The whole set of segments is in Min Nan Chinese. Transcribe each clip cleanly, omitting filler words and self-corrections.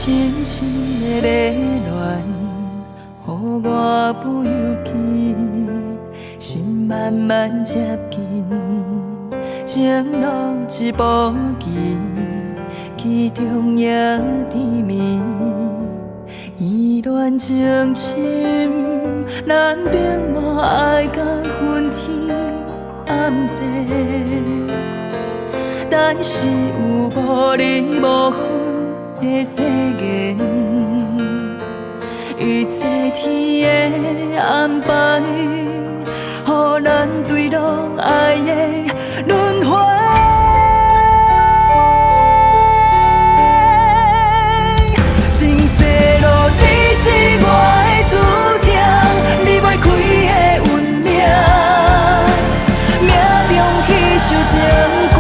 深深的迷戀，予我不由己，心慢慢接近，情路一步棋，其中也甜蜜。依戀情深，咱並無愛甲昏天暗地，但是有無離無分的誓言，一切天的安排，予咱墜落愛的輪迴。情世路，你是我的注定，離袂開的運命。命中彼首情歌，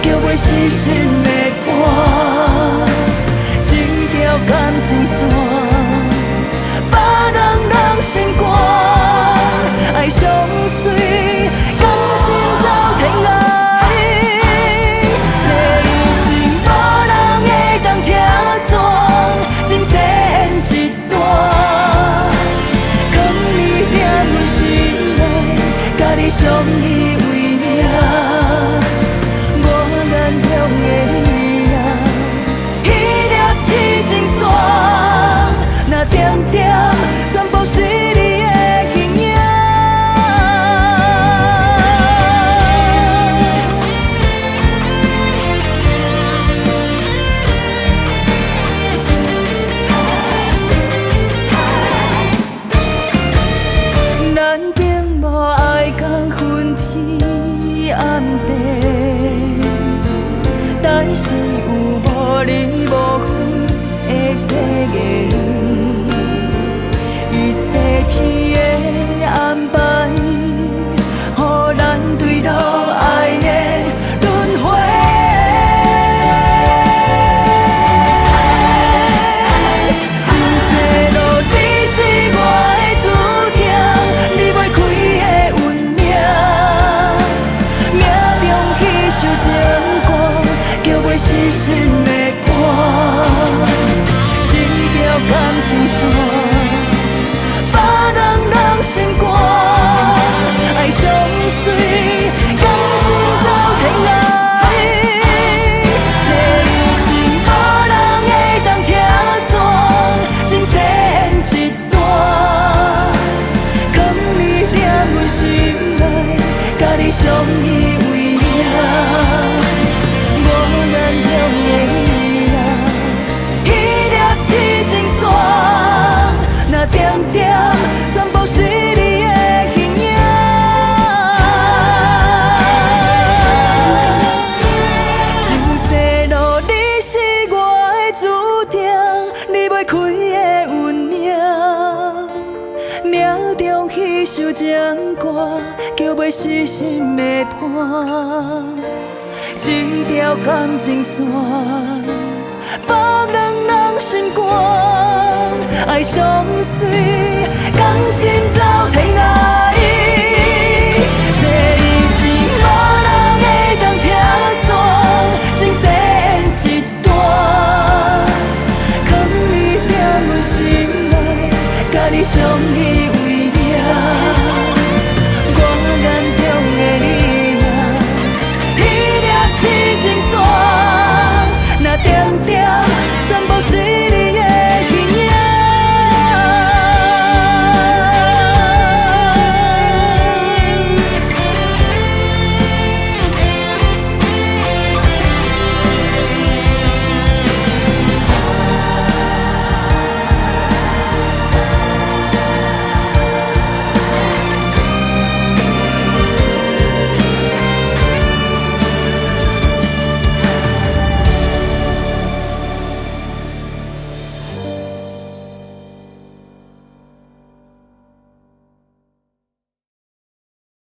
叫袂死心的伴。這條感情線，別人人心肝，愛相隨，甘心走天涯。這一生無人會當拆散，情線一段，囥你踮阮心內，佮你相依為命。我眼中的你啊，彼粒痴情線，若點點全部是你的形影。咱並無愛甲昏天暗地，但是有無離無分的誓言，一切天的安排，予咱墜落愛的輪迴。情世路，你是我的注定，離袂開的運命。命中彼首情歌，叫袂死心的伴。這條感情線，別人人心肝，愛相隨，甘心走天涯。這一生無人會當拆散，情線一段，囥你踮阮心內，佮你相依為命。我眼中的你啊，彼粒痴情線，若點點全部是你的形影。情世路，你是我的注定，離袂開的運命。命中彼首情歌，叫袂死心的伴。這條感情線，別人人心肝，愛相隨，甘心走天涯。這一生無人會當拆散，情線一段，囥你踮阮心內，佮你相依